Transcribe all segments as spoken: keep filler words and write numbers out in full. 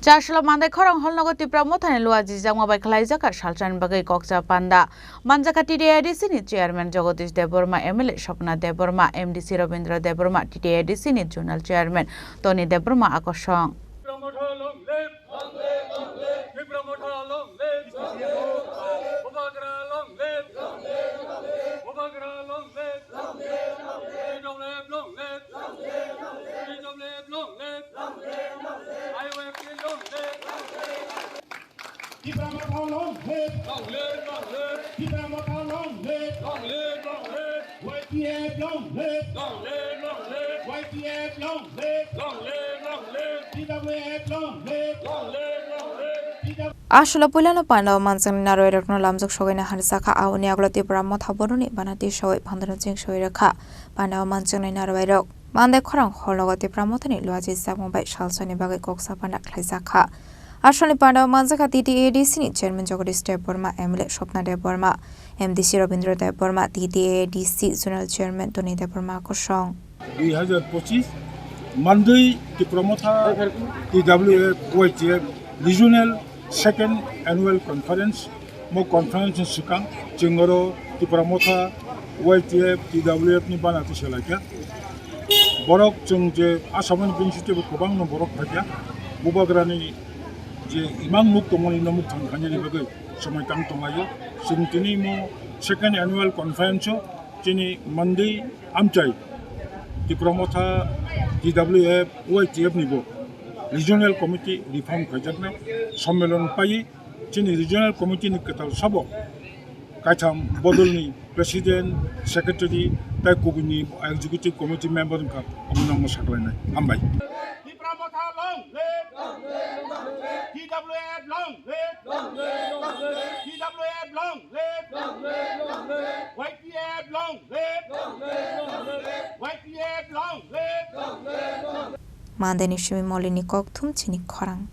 Chaslo Mandai Khorang Hall nogo Tipra Mothani luajijakma bai khlaijakha salsani bagwi kokcha panda. Manjakha T D A D C ni chairman Jagadish Debbarma, M L A Swapna Debbarma, M D C Rabindra Debbarma, T D A D C ni zonal chairman Tony Debbarma akosong. Tipra Motha long live! Tipra Motha long live! Bubagra long live! Bubagra long live! T W F long live! T W F long live! I Y P long live! Tipra Motha long live! Long live, long live! Tipra Motha long live! Long live, long live! Y T F long live! Long live, long live! Y T F long live! Long live, long live! T W F long live! Long live, long live! T W F Aswkno puilano pandao manjaknai narwuirokno lamjak sogwino harjakha, aboni yagulo Tipra Motha Boroni bana tisawi phandarno cheng sogwi rwkha. Pandao manjaknai narwuirok Mandai Khorang Hall nogo Tipra Mothani luajijakma bai salsani bagwi kokcha panda khlaijakha. Aswkni pandao manjakha T D A D C ni chairman Jagadish Debbarma, M L A Swapna Debbarma, M D C Rabindra Debbarma, T D A D C zonal chairman Tony Debbarma kosong. Dui hazar pochis Mandai Tipra Motha T W F Y T F Regional Second Annual Conference, mo conference ni swkang chwng oro Tipra Motha Y T F T W F ni bana tisalaikha. Borok chwng je Assamni bini sitebo kwbangno borok phaikha. Bubagrani je imang nuk tongmani no mukthang khainani bagwi somoi tang tonglaio. Chwng tini mo Second Annual Conference o chini Mandai amchai Tipra Motha T W F Y T F ni bo Regional Committee reform khaijaknai sommelon paiwi chini Regional Committee ni kwtal sabo kaitham bodolni President, Secretary tai kubuni Executive Committee member wngkha, omono ang sakhlainai. Hambai. Tipra Motha long live! T W F long live! T W F long live! Y T F long live! Y T F long live! Mandai ni simi Molini kokthum chini khorang.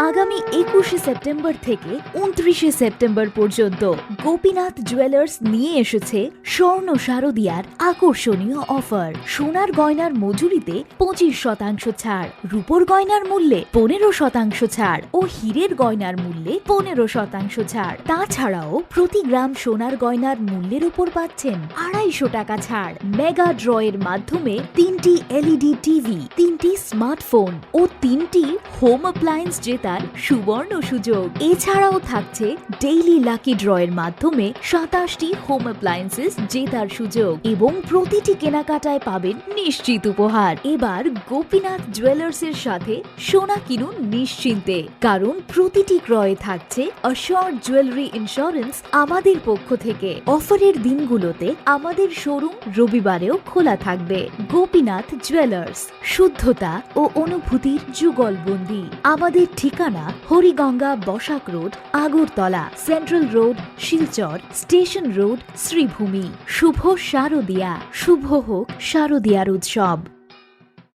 আগামী একুশে সেপ্টেম্বর থেকে ঊনত্রিশে সেপ্টেম্বর পর্যন্ত গোপীনাথ জুয়েলার্স নিয়ে এসেছে স্বর্ণ শারদিয়ার আকর্ষণীয় অফার। সোনার গয়নার মজুরিতে পঁচিশ শতাংশ ছাড়, রূপোর গয়নার মূল্যে পনেরো শতাংশ ছাড় ও হীরের গয়নার মূল্যে পনেরো শতাংশ ছাড়। তাছাড়াও প্রতি গ্রাম সোনার গয়নার মূল্যের উপর পাচ্ছেন আড়াইশো টাকা ছাড়। মেগা ড্রয়ের মাধ্যমে তিনটি এলইডি টিভি, তিনটি স্মার্টফোন ও তিনটি হোম অ্যাপ্লায়েন্স জেতার সুবর্ণ সুযোগ। এছাড়াও থাকছে ডেইলি লাকি ড্রয়ের মাধ্যমে সাতাশটি হোম অ্যাপ্লায়েন্সেস জেতার সুযোগ এবং প্রতিটি কেনাকাটায় পাবেন নিশ্চিত উপহার। এবার গোপীনাথ জুয়েলার্সের সাথে সোনা কিনুন নিশ্চিন্তে, কারণ প্রতিটি ক্রয়ে থাকছে অ্যাসিওরড জুয়েলারি ইন্স্যুরেন্স আমাদের পক্ষ থেকে। অফারের দিনগুলোতে আমাদের শোরুম রবিবারেও খোলা থাকবে। গোপীনাথ জুয়েলার্স, শুদ্ধতা ও অনুভূতির যুগলবন্দি। আমাদের ঠিকানা Hariganga Basak road, Agartala, central road, Silchar, station road, Sribhumi. শুভ শারদিয়া, শুভ হোক শারদিয়ার উৎসব।